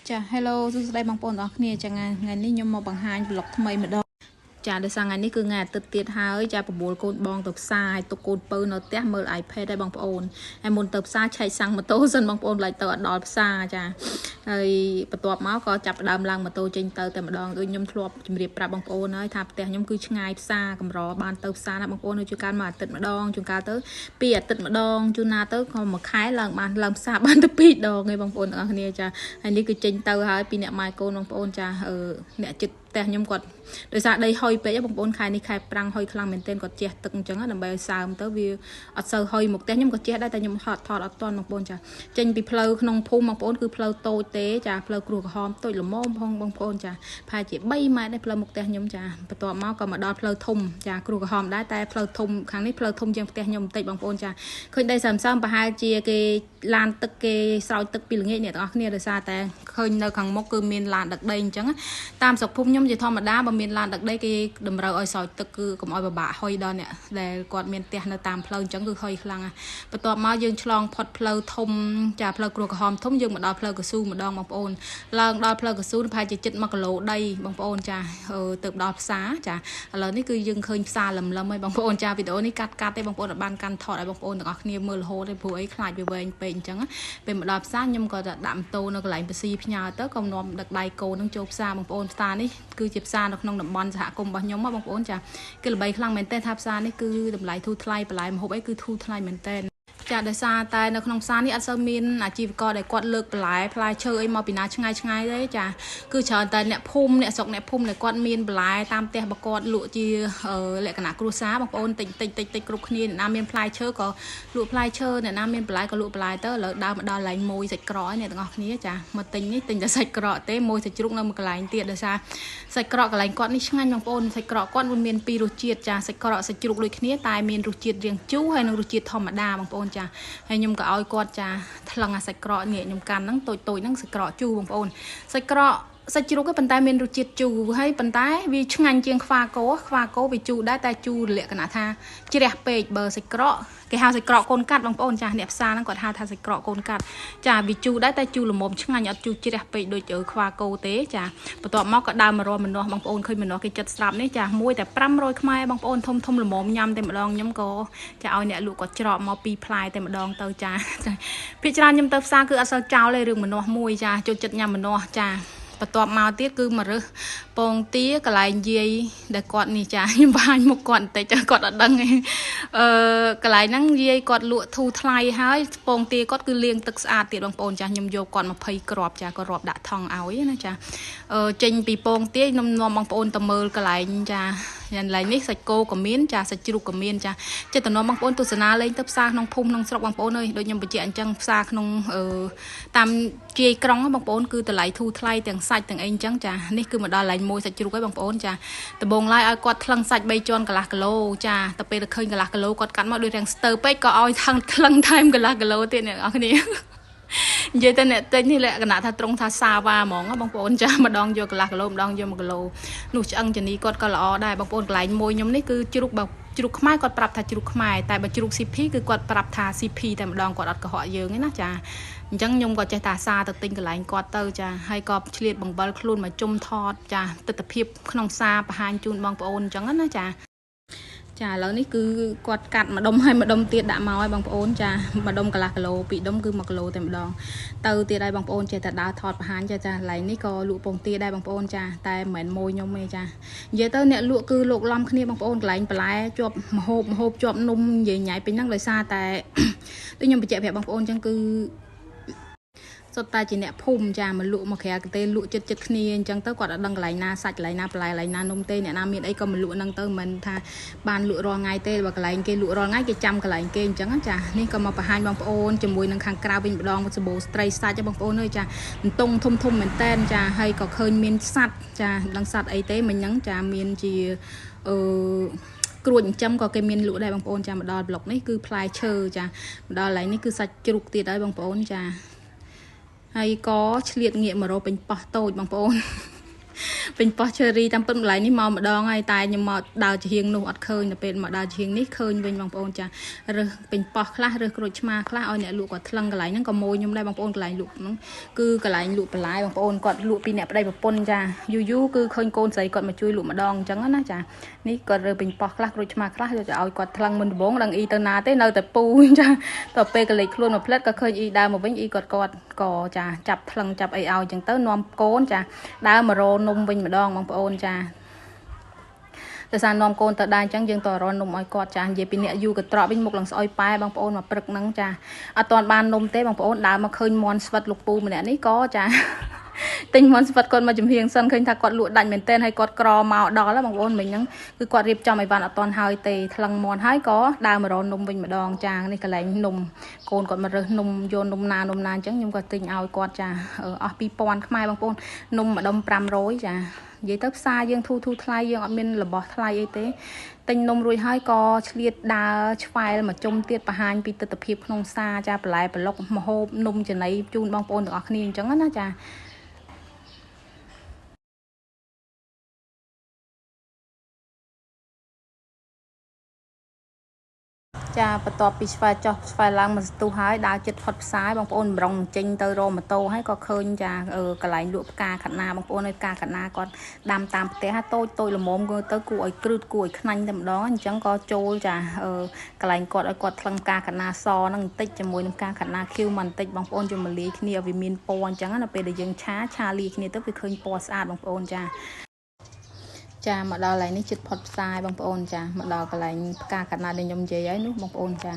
ចា Hello សួស្តីបងប្អូនទាំងអស់គ្នាចាថ្ងៃនេះខ្ញុំមកបង្ហាញ vlog ថ្មីម្ដងចាដោយសារថ្ងៃនេះគឺថ្ងៃអាទិត្យទៀតហើយចាបបួលកូនបងទៅផ្សារឲ្យទុកកូនពៅនៅផ្ទះមើល iPad ដែរបងប្អូនហើយមុនទៅផ្សារឆែកសាំងម៉ូតូសិនបងប្អូនឡើយទៅអត់ដល់ផ្សារចាហើយបន្ទាប់មកក៏ចាប់ផ្ដើមឡើងម៉ូតូចេញទៅតែម្ដងដូចខ្ញុំធ្លាប់ជម្រាបប្រាប់បងប្អូនហើយថាផ្ទះខ្ញុំគឺឆ្ងាយផ្សារកម្របានទៅផ្សារណាបងប្អូននៅជួនកាលមួយអាទិត្យម្ដងជួនកាលទៅពីរអាទិត្យម្ដងជួនណាទៅក៏មួយខែឡើងបានឡើងផ្សារបានទៅពីរដងឯងបងប្អូនទាំងអស់គ្នាចាហើយនេះគឺចេញទៅហើយពីអ្នកម៉ែកូនបងប្អូនចាអ្នកចិត្តផ្ទះខ្ញុំគាត់ដោយសារដីហុយពេកបងប្អូនខែនេះខែប្រាំងហុយខ្លាំងមែនទែនគាត់ជះទឹកអញ្ចឹងដើម្បីឲ្យសើមទៅវាអត់សូវហុយមកផ្ទះខ្ញុំក៏ជះដែរតែខ្ញុំហត់ថតអត់ទាន់បងប្អូនចាចេញពីផ្លូវក្នុងភូមិបងប្អូនគឺផ្លូវតូចទេចាផ្លូវគ្រោះក្រហមតូចល្មមផងបងប្អូនចាប្រហែលជា3ម៉ែត្រទេផ្លូវមុខផ្ទះខ្ញុំចាបន្ទាប់មកក៏មកដល់ផ្លូវធំចាគ្រោះក្រហមដែរតែផ្លូវធំខាងនេះផ្លូវធំជាងផ្ទះខ្ញុំបន្តិចបងប្អូនចាឃើញដីសើមសើមប្រហែលជាគេឡានទឹកគេស្រោចទឹកពីល្ងាចអ្នកទាំងអស់គ្នាដោយសារតែឃើញនៅខាងមុខគឺមានឡានដឹកដីអញ្ចឹងតាមស្រុកភូមិខ្ញុំជាធម្មតាបើមានឡានដឹកដីគេតម្រូវឲ្យស្រោចទឹកគឺកុំឲ្យពិបាកហុយដល់អ្នកដែលគាត់មានផ្ទះនៅតាមផ្លូវអញ្ចឹងគឺហុយខ្លាំងបន្ទាប់មកយើងឆ្លងផុតផ្លូវធំចាផ្លូវគ្រោះក្រហមធំយើងមកដល់ផ្លូវកស៊ូម្ដងបងប្អូនឡើងដល់ផ្លូវកស៊ូប្រហែលជាជិត1គីឡូដីបងប្អូនចាទៅដល់ផ្សារចាឥឡូវនេះគឺយើងឃើញផ្សារលំលឹមហើយបងប្អូនចាវីដេអូនេះកាត់កាត់ទេបងប្អូនអត់បានកាន់ថតឲ្យបងប្អូនទាំងអស់គ្នាមើលរហូតទេព្រោះអីខ្លាចវាវែងពេកអញ្ចឹងពេលមកដល់ផ្សារខ្ញុំក៏ដាក់ម៉ូតូនៅកន្លែងបស៊ីផ្ញើទៅក៏នាំដឹកដៃកូននឹងចូលផ្សារបងប្អូនផ្សារនេះគឺជាផ្សារនៅក្នុងតំបន់សហគមន៍របស់ខ្ញុំបងប្អូនចាគឺល្បីខ្លាំងមែនទែនថាផ្សារនេះគឺតម្លៃធូរថ្លៃបន្លែម្ហូបអីគឺធូរថ្លៃមែនទែនចាដោយសារតែនៅក្នុងផ្សារនេះអត់សូវមានអាជីវករដែលគាត់លើកបន្លែផ្លែឈើអីមកពីណាឆ្ងាយឆ្ងាយទេចាគឺច្រើនតែអ្នកភូមិអ្នកស្រុកអ្នកភូមិដែលគាត់មានបន្លែតាមផ្ទះរបស់គាត់លក់ជាលក្ខណៈគ្រួសារបងប្អូនតិចតិចតិចតិចគ្រប់គ្នាអ្នកណាមានផ្លែឈើក៏លក់ផ្លែឈើអ្នកណាមានបន្លែក៏លក់បន្លែទៅឥឡូវដើរមកដល់កន្លែងមួយសាច់ក្រកអ្នកទាំងអស់គ្នាចាមកទិញនេះទិញតែសាច់ក្រកទេមួយសាច់ជ្រូកនៅមួយកន្លែងទៀតដោយសារសាច់ក្រកកន្លែងគាត់នេះឆ្ងាញ់បងប្អូនសាច់ក្រកគាត់វាមានពីររសជាតិចាសាច់ក្រកសាច់ជ្រូកដូចគ្នាតែមានរសជាតិរាងជូរហើយនិងរសជាតិធម្មតាបងប្អូនចាហើយខ្ញុំក៏ឲ្យគាត់ចាថ្លឹងអាសាច់ក្រកនេះខ្ញុំកាន់ហ្នឹងតូចតូចហ្នឹងសាច់ក្រកជូរបងប្អូនសាច់ក្រកសាច់ជ្រូកប៉ុន្តែមានរសជាតិជូរហើយប៉ុន្តែវាឆ្ងាញ់ជាងខ្វាគោខ្វាគោវាជូរដែរតែជូរលក្ខណៈថាជ្រះពេកបើសាច់ក្រកគេហៅសាច់ក្រកកូនកាត់បងប្អូនចាអ្នកផ្សារហ្នឹងគាត់ហៅថាសាច់ក្រកកូនកាត់ចាវាជូរដែរតែជូរល្មមឆ្ងាញ់អត់ជូរជ្រះពេកដូចខ្វាគោទេចាបន្ទាប់មកក៏ដើរមករមម្នាស់បងប្អូនឃើញម្នាស់គេចិត្តស្រាប់នេះចាមួយតែ500ខ្មែរបងប្អូនធំធំល្មមញ៉ាំតែម្ដងខ្ញុំក៏ចាឲ្យអ្នកលក់គាត់ច្រកមកពីរផ្លែតែម្ដងទៅចាភាគច្រើនខ្ញុំទៅផ្សារគឺអត់សូវចោលទេរឿងម្នាស់មួយចាចូលចិត្តញ៉ាំម្នាស់ចាបន្ទាប់មកទៀតគឺមរើសពងទាកន្លែងយាយដែលគាត់នេះចាខ្ញុំបង្ហាញមុខគាត់បន្តិចគាត់អត់ដឹងទេអឺកន្លែងហ្នឹងយាយគាត់លក់ធូរថ្លៃហើយពងទាគាត់គឺលាងទឹកស្អាតទៀតបងប្អូនចាខ្ញុំយកគាត់20គ្រាប់ចាគាត់រាប់ដាក់ថង់ឲ្យណាចាអឺចេញពីពងទាខ្ញុំនាំបងប្អូនទៅមើលកន្លែងចាកន្លែងនេះសាច់គោក៏មានចាសាច់ជ្រូកក៏មានចាចិត្តតំណបងប្អូនទស្សនាលេងទៅផ្សារក្នុងភូមិក្នុងស្រុកបងប្អូនអើយដូចខ្ញុំបញ្ជាក់អញ្ចឹងផ្សារក្នុងអឺតាមជាយក្រុងបងប្អូនគឺតម្លៃធូរថ្លៃទាំងសាច់ទាំងអីអញ្ចឹងចានេះគឺមកដល់កន្លែងមួយសាច់ជ្រូកហើយបងប្អូនចាដំបងឡើយឲ្យគាត់ថ្លឹងសាច់3ជាន់កន្លះគីឡូចាតែពេលទៅឃើញកន្លះគីឡូគាត់កាត់មកដូចរាងស្ទើពេកក៏ឲ្យថឹងថ្លឹងថែមកន្លះគីឡូទៀតអ្នកនរគ្នានិយាយទៅអ្នកទិញនេះលក្ខណៈថាត្រង់ថាសាវ៉ាហ្មងបងប្អូនចាម្ដងយកកន្លះគីឡូម្ដងយក1គីឡូនោះឆ្អឹងចានីគាត់ក៏ល្អដែរបងប្អូនកន្លែងមួយខ្ញុំនេះគឺជ្រូកបើជ្រូកខ្មែរគាត់ប្រាប់ថាជ្រូកខ្មែរតែបើជ្រូក CP គឺគាត់ប្រាប់ថា CP តែម្ដងគាត់អត់កុហកយើងទេណាចាអញ្ចឹងខ្ញុំក៏ចេះតែអាសាទៅទិញកន្លែងគាត់ទៅចាហើយក៏ឆ្លៀតបង្វិលខ្លួនមកជុំថតចាទិដ្ឋភាពក្នុងផ្សារបង្ហាញជូនបងប្អូនអញ្ចឹងណាចាចាឥឡូវនេះគឺគាត់កាត់ម្ដុំហើយម្ដុំទៀតដាក់មកឲ្យបងប្អូនចាម្ដុំកន្លះគីឡូពីរដុំគឺ1គីឡូតែម្ដងទៅទៀតឲ្យបងប្អូនចេះតែដើរថតបង្ហាញចាចាកន្លែងនេះក៏លក់ពងទាដែរបងប្អូនចាតែមិនមែនមួយខ្ញុំទេចានិយាយទៅអ្នកលក់គឺលោកឡំគ្នាបងប្អូនកន្លែងបន្លែជាប់មហូបមហូបជាប់នំនិយាយញ៉ៃពេញហ្នឹងដោយសារតែដូចខ្ញុំបញ្ជាក់ប្រាប់បងប្អូនអញ្ចឹងគឺសុទ្ធតែជាអ្នកភូមិចាមកលក់មកក្រៅកទេលក់ចិត្តចិត្តគ្នាអញ្ចឹងទៅគាត់អត់ដឹងកន្លែងណាសាច់កន្លែងណាបន្លែកន្លែងណានំទេអ្នកណាមានអីក៏មកលក់ហ្នឹងទៅមិនថាបានលក់រាល់ថ្ងៃទេបើកន្លែងគេលក់រាល់ថ្ងៃគេចាំកន្លែងគេអញ្ចឹងចានេះក៏មកបង្ហាញបងប្អូនជាមួយនឹងខាងក្រៅវិញម្ដងសម្បូរស្ត្រីសាច់បងប្អូនអើយចាអន្ទង់ធំធំមែនតែនចាហើយក៏ឃើញមានសัตว์ចាមិនដឹងសัตว์អីទេមិញហ្នឹងចាមានជាអឺក្រួចចិញ្ចឹមក៏គេមានលក់ដែរបងប្អូនចាមកដល់ប្លុកនេះគឺផ្លែឈើចាមកដល់កន្លែងនេះគឺសាច់ជ្រូកទៀតហើយបងប្អូនចាហើយក៏ឆ្លៀតងាកមករកពេញប៉ោះតូចបងប្អូន ពេញប៉ោះ cherry តាមពិតម្ល៉េះនេះមកម្ដងហើយតែខ្ញុំមកដើរជាហៀងនោះអត់ឃើញដល់ពេលមកដើរជាហៀងនេះឃើញវិញបងប្អូនចារើសពេញប៉ោះខ្លះរើសក្រូចឆ្មាខ្លះឲ្យអ្នកលក់គាត់ថ្លឹងកន្លែងហ្នឹងក៏ម៉ួយខ្ញុំដែរបងប្អូនកន្លែងលក់ហ្នឹងគឺកន្លែងលក់បន្លែបងប្អូនគាត់លក់ពីអ្នកប្តីប្រពន្ធចាយូរយូរគឺឃើញកូនស្រីគាត់មកជួយលក់ម្ដងអញ្ចឹងណាចានេះគាត់រើសពេញប៉ោះខ្លះក្រូចឆ្មាខ្លះយកទៅឲ្យគាត់ថ្លឹងមុនដំបូងដឹងអ៊ីទៅណាទេនៅតែពូចាដល់ពេលកលេចខ្លួនមកផ្លិតក៏ឃើញអ៊ីដើរមកវិញអ៊ីគាត់គាត់ក៏ចាចាប់ថ្លឹងចាប់អីឲ្យអញ្ចឹងទៅនាំកូនចាដើរមករនំវិញម្ដងបងប្អូនចាដោយសារនាំកូនទៅដែរអញ្ចឹងយើងទៅរននំឲ្យគាត់ចានិយាយពីអ្នកយូរកត្រកវិញមុខឡើងស្អុយប៉ែបងប្អូនមកព្រឹកហ្នឹងចាអត់ទាន់បាននំទេបងប្អូនដើរមកឃើញមន់ស្វិតលោកពូម្នាក់នេះក៏ចាទិញមន់ស្វិតគាត់មកចំហៀងសិនឃើញថាគាត់លក់ដាច់មែនទែនហើយគាត់ក្រមកដល់បងប្អូនមិញហ្នឹងគឺគាត់រៀបចំអីវ៉ាន់អត់ទាន់ហើយទេថ្លឹងមន់ហើយក៏ដើរមករនំវិញម្ដងចានេះកន្លែងនំកូនគាត់មករើសនំយកនំណានំណាអញ្ចឹងខ្ញុំក៏ទិញឲ្យគាត់ចាអស់2000ខ្មែរបងប្អូននំម្ដុំ500ចានិយាយទៅផ្សារយើងធូរធូរថ្លៃយើងអត់មានរបស់ថ្លៃអីទេទិញនំរួចហើយក៏ឆ្លៀតដើរឆ្វែលមកជុំទៀតបង្ហាញពីទិដ្ឋភាពក្នុងផ្សារចាបន្លែប្លុកម្ហូបនំចំណីជូនបងប្អូនទាំងអស់គ្នាអញ្ចឹងណាចាចាបន្ទាប់ពីឆ្វែចុះឆ្វែឡើងមកស្ទុះហើយដើរចិត្តផុតផ្សារបងប្អូនម្រុងចេញទៅរកម៉ូតូហើយក៏ឃើញចាកន្លែងលក់ផ្កាខាត់ណាបងប្អូនឲ្យផ្កាខាត់ណាគាត់ដាំតាមផ្ទះតូចតូចល្មមទៅគួរឲ្យគ្រឹតគួរឲ្យខ្នាញ់តែម្ដងអញ្ចឹងក៏ចូលចាកន្លែងគាត់ឲ្យគាត់ថ្លឹងផ្កាខាត់ណាសហ្នឹងបន្តិចជាមួយនឹងផ្កាខាត់ណាខៀវមកបន្តិចបងប្អូនយកមកលាយគ្នាឲ្យវាមានពណ៌អញ្ចឹងណាពេលដែលយើងឆាឆាលាយគ្នាទៅវាឃើញពណ៌ស្អាតបងប្អូនចាចាមកដល់កន្លែងនេះចិត្តផុតផ្សាយបងប្អូនចាមកដល់កន្លែងផ្កាកណ្ណាដែលខ្ញុំនិយាយហើយនោះបងប្អូនចា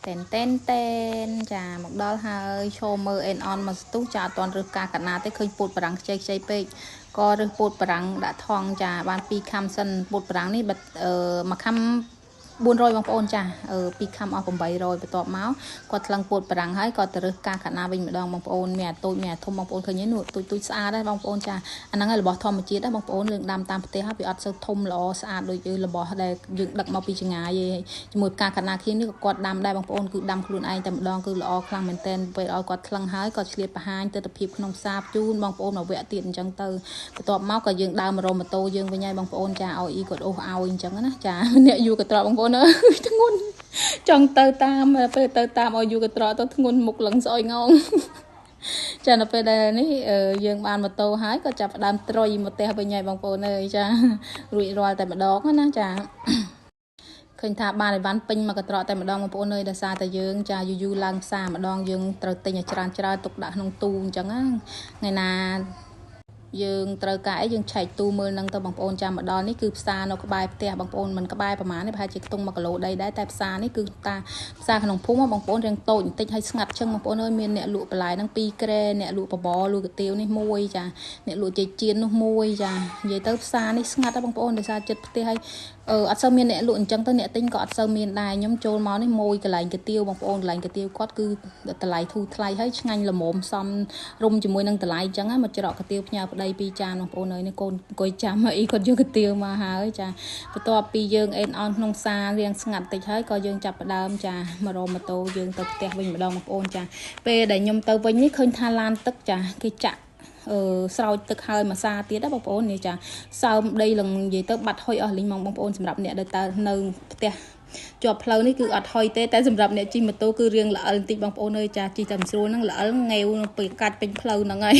តែនតែនតែនចាមកដល់ហើយឈោមើលអេនអនមកស្ទុះចាអត់ទាន់រើសផ្កាកណ្ណាទេឃើញពោតបារាំងខ្ចីខ្ចីពេកក៏រើសពោតបារាំងដាក់ថងចាបាន2ខាំសិនពោតបារាំងនេះបិទមួយខាំ400បងប្អូនចាពីរខាំអស់800បន្ទាប់មកគាត់ថ្លឹងពោតបារាំងហើយក៏ទៅរើសផ្កាកណ្ណាវិញម្ដងបងប្អូនមានអាតូចមានអាធំបងប្អូនឃើញទេនោះតូចតូចស្អាតដែរបងប្អូនចាអាហ្នឹងឯងរបស់ធម្មជាតិដែរបងប្អូនយើងដាំតាមផ្ទះហើយវាអត់សូវធំល្អស្អាតដូចរបស់ដែលយើងដឹកមកពីចងាយទេជាមួយផ្កាកណ្ណាខៀងនេះក៏គាត់ដាំដែរបងប្អូនគឺដាំខ្លួនឯងតែម្ដងគឺល្អខ្លាំងមែនទែនពេលឲ្យគាត់ថ្លឹងហើយក៏ឆ្លៀតបង្ហាញទិដ្ឋភាពក្នុងផ្សារជូនបងប្អូនមកវគ្គទៀតអញ្ចឹងទៅបន្ទាប់មកក៏យើងដើរមករកម៉ូតូយើងវិញហើយបងប្អូនចាឲ្យអ៊ីគាត់អូសឲ្យអញ្ចឹងណាចាអ្នកយូរក៏ត្រប់បងប្អូនអើយធ្ងន់ចង់ទៅតាមពេលទៅតាមឲ្យយូរក៏ត្រកទៅធ្ងន់មុខឡើងស្អុយងងចានៅពេលដែលនេះយើងបានម៉ូតូហើយក៏ចាប់ផ្ដើមត្រុយមកផ្ទះវិញហើយបងប្អូនអើយចារួចរាល់តែម្ដងណាចាឃើញថាបានអីវ៉ាន់ពេញមកកត្រកតែម្ដងបងប្អូនអើយដោយសារតែយើងចាយូរយូរឡើងផ្សារម្ដងយើងត្រូវទិញឲ្យច្រើនច្រើនទុកដាក់ក្នុងទូអញ្ចឹងណាថ្ងៃណាយើងត្រូវការអីយើងឆែកទូមើលនឹងទៅបងប្អូនចាំមកដល់នេះគឺផ្សារនៅក្បែរផ្ទះបងប្អូនមិនក្បែរប្រហែលទេប្រហែលជាខ្ទង់1គីឡូដីដែរតែផ្សារនេះគឺតាផ្សារក្នុងភូមិបងប្អូនរៀងតូចបន្តិចហើយស្ងាត់ចឹងបងប្អូនអើយមានអ្នកលក់បន្លែហ្នឹង2ក្រែអ្នកលក់បបរលក់កាទៀវនេះមួយចាអ្នកលក់ចេកចៀននោះមួយចានិយាយទៅផ្សារនេះស្ងាត់ណាស់បងប្អូនដោយសារចិត្តផ្ទះហើយអត់សូវមានអ្នកលក់អញ្ចឹងទៅអ្នកទិញក៏អត់សូវមានដែរខ្ញុំចូលមកនេះមួយកន្លែងកាទៀវបងប្អូនកន្លែងកាទៀវគាត់គឺតម្លៃធូរថ្លៃហើយឆ្ងាញ់ល្មមសមរុំជាមួយនឹងតម្លៃអញ្ចឹងមកច្រកកាទៀវផ្ញើប្តីពីរចានបងប្អូនអើយនេះកូនអង្គុយចាំអីគាត់យកកាទៀវមកហើយចាបន្ទាប់ពីយើងអេនអនក្នុងផ្សាររៀងស្ងាត់តិចហើយក៏យើងចាប់ផ្ដើមចាមករកម៉ូតូយើងទៅផ្ទះវិញម្ដងបងប្អូនចាពេលដែលខ្ញុំទៅវិញនេះឃើញថាឡានទឹកចាគេចាក់ស្រោចទឹកហើយមួយសាទៀតណាបងប្អូននេះចាសើមដីឡើងនិយាយទៅបាត់ហុយអស់លីងហ្មងបងប្អូនសម្រាប់អ្នកដែលតើនៅផ្ទះជាប់ផ្លូវនេះគឺអត់ហុយទេតែសម្រាប់អ្នកជិះម៉ូតូគឺរៀងល្អិលបន្តិចបងប្អូនអើយចាជិះតែមិនស្រួលហ្នឹងល្អិលងាវពេលកាច់ពេញផ្លូវហ្នឹងហើយ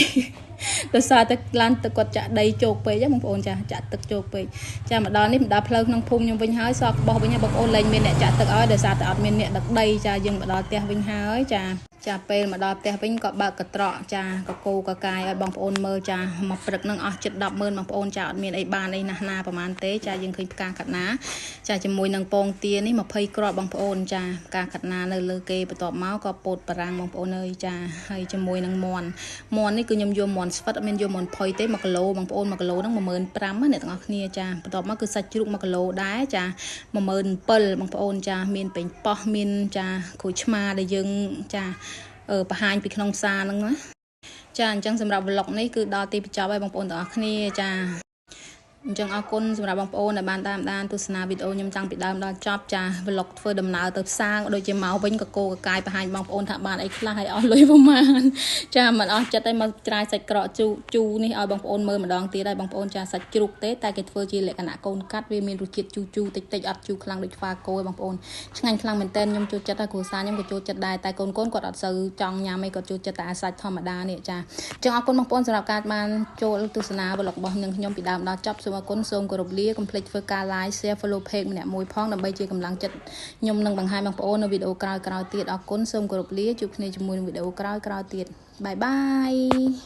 ដោយសារតែឡានទឹកគាត់ចាក់ដីជោគពេកបងប្អូនចាចាក់ទឹកជោគពេកចាមកដល់នេះមកដល់ផ្លូវក្នុងភូមិខ្ញុំវិញហើយសក់ក្បោះវិញបងប្អូនលែងមានអ្នកចាក់ទឹកឲ្យដោយសារតែអត់មានអ្នកដឹកដីចាយើងមកដល់ផ្ទះវិញហើយចាចាពេលមកដល់ផ្ទះវិញក៏បើកកត្រកចាកកោកកាយឲ្យបងប្អូនមើលចាមកព្រឹកនឹងអស់ជិត100000បងប្អូនចាអត់មានអីបានអីណាស់ណាប្រហែលទេចាយើងឃើញផ្កាកណ្ណាចាជាមួយនឹងពងទានេះ20គ្រាប់បងប្អូនចាផ្កាកណ្ណានៅលើគេបន្ទាប់មកក៏ពោតបារាំងបងប្អូនអើយចាហើយជាមួយនឹងមន់មន់នេះគឺខ្ញុំយកមន់ស្វិតអត់មានយកមន់ផុយទេ1គីឡូបងប្អូន1គីឡូហ្នឹង15000ណាអ្នកទាំងអស់គ្នាចាបន្ទាប់មកគឺសាច់ជ្រូក1គីឡូដែរចា17000បងប្អូនចាមានពេញប៉ោះមានចាក្រូចឆ្មាដែលយើងចាបង្ហាញពីក្នុងផ្សារហ្នឹងណាចាអញ្ចឹងសម្រាប់ vlog នេះគឺដល់ទីបញ្ចប់ហើយបងប្អូនទាំងអស់គ្នាចា អញ្ចឹងអរគុណសម្រាប់បងប្អូនដែលបានតាមដានទស្សនាវីដេអូខ្ញុំតាំងពីដើមដល់ចប់ចា vlog ធ្វើដំណើរទៅផ្សារដូចជាមកវិញក៏គោកកាយបង្ហាញបងប្អូនថាបានអីខ្លះហើយអស់លុយប្រហែលចាមិនអស់ចិត្តទេមកច្រាយសាច់ក្រកជូជូរនេះឲ្យបងប្អូនមើលម្ដងទៀតហើយបងប្អូនចាសាច់ជ្រូកទេតែគេធ្វើជាលក្ខណៈកូនកាត់វាមានរសជាតិជូរជូរតិចតិចអត់ជូរខ្លាំងដូចស្វាគោឯងបងប្អូនឆ្ងាញ់ខ្លាំងមែនតើខ្ញុំចូលចិត្តហើយគ្រួសារខ្ញុំក៏ចូលចិត្តដែរតែកូនកូនគាត់អត់សូវចង់ញ៉ាំឯងគាត់ចូលចិត្តតែអាសាច់ធម្មតានេះចាអញ្ចឹងអរគុណបងប្អូនសម្រាប់ការបានចូលទស្សនា vlog របស់នឹងខ្ញុំពីដើមដល់ចប់សូមអរគុណសូមគោរពលាកុំភ្លេចធ្វើការ like share follow page ម្នាក់មួយផងដើម្បីជាកម្លាំងចិត្តខ្ញុំនឹងបង្ហាញបងប្អូននៅវីដេអូក្រោយៗទៀតអរគុណសូមគោរពលាជួបគ្នាជាមួយនឹងវីដេអូក្រោយៗទៀត bye bye.